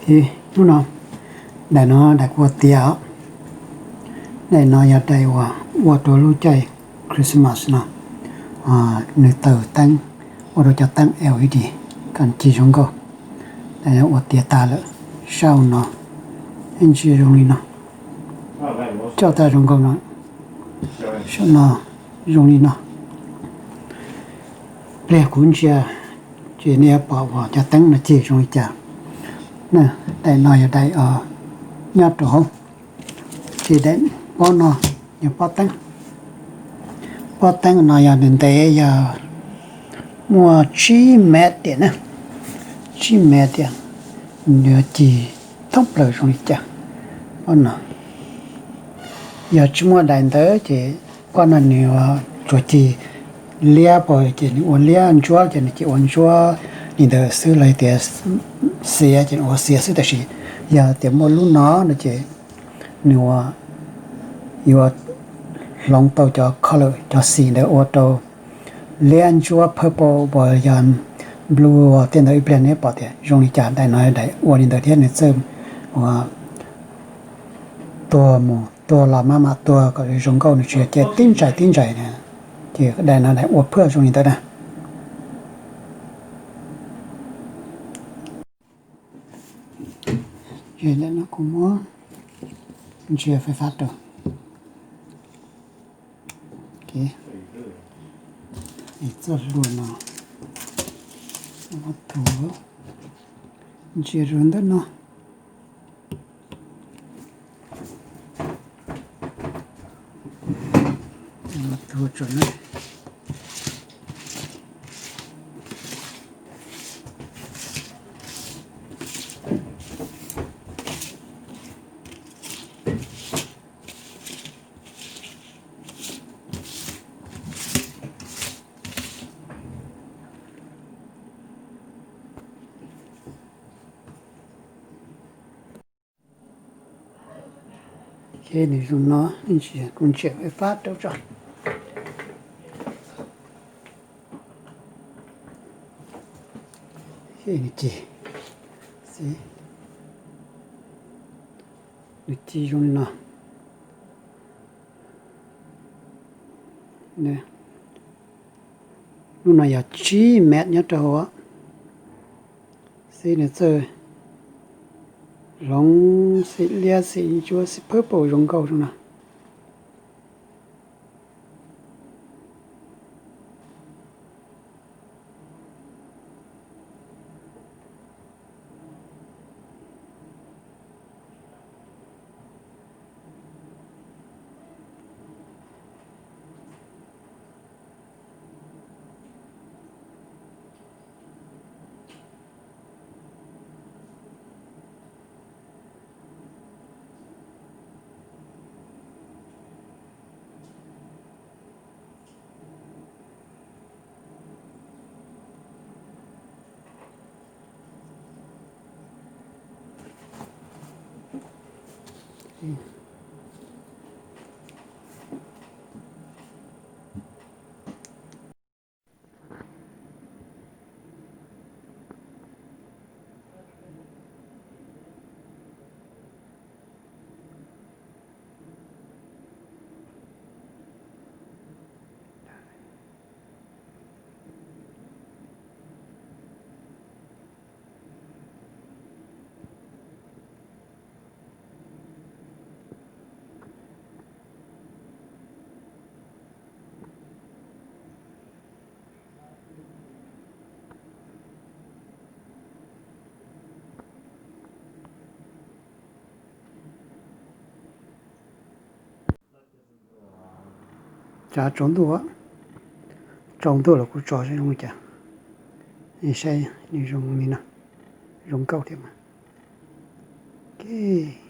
Hnub no, daim no daim kuv ua tiav os. Daim no yog daim uas ua rau lub caij Christmas no, nws taws teeb, ua rau cov teeb L E D kom cig zoo nkauj. Daim no ua tiav tas lawm, saum no ntsia zoo li no, coj tag zoo nkauj no, saum no zoo li no. Pliag kuv ntsia ces nej yuav pom uas cov teeb no cig zoo li cas. Daim no yog daim nyob rau hauv, ces daim pob no yog pob teeb. Pob teeb no yog nws ntev yog muaj tsib mev tiam na, tsib mev tiam, nws yuav cig thoob plaws zoo li cas. Pob no yog tsis muaj daim ntawd ces pob no nws tsuas cig liab pam ces nws ua liab, ntsuab ces nws ces ua ntsuab li ntawd xwb, los tias xiav ces nws ua xiav xwb. Tab sis yog tias muaj lub no no ces nws yuav hloov tau cov color, cov xim ntawd ua rau liab, ntsuab, purple, uas yog blue, tej ntawd ib pliag nej pom tias zoo li cas. Daim no daim ua li ntawd thiab nws txawj ua tuag mus tuag los maj mam tuag kom zoo nkauj, nws tsis yog cia tib ntsais tib ntsais na. Ces daim no daim ua phaj zoo li ntawd na. Ces daim no kuv muab ntsia fais fab rau. Txoj hlua no, thuav, ntsia rau ntawm no, thuav tso na. Ces nws zoo no, kuv ntsia fais fab rau tso. Ces nws cig, nws cig zoo li no. Lub no yog tsib mev nyob rau hauv, xib nws txawj hloov xim liab, xim ntsuab, xim purple zoo nkauj zoo no. Cas tsaus ntuj, tsaus ntuj los kuv tso zoo li cas. Saib nws zoo li no, zoo nkauj thiab mas. Ok.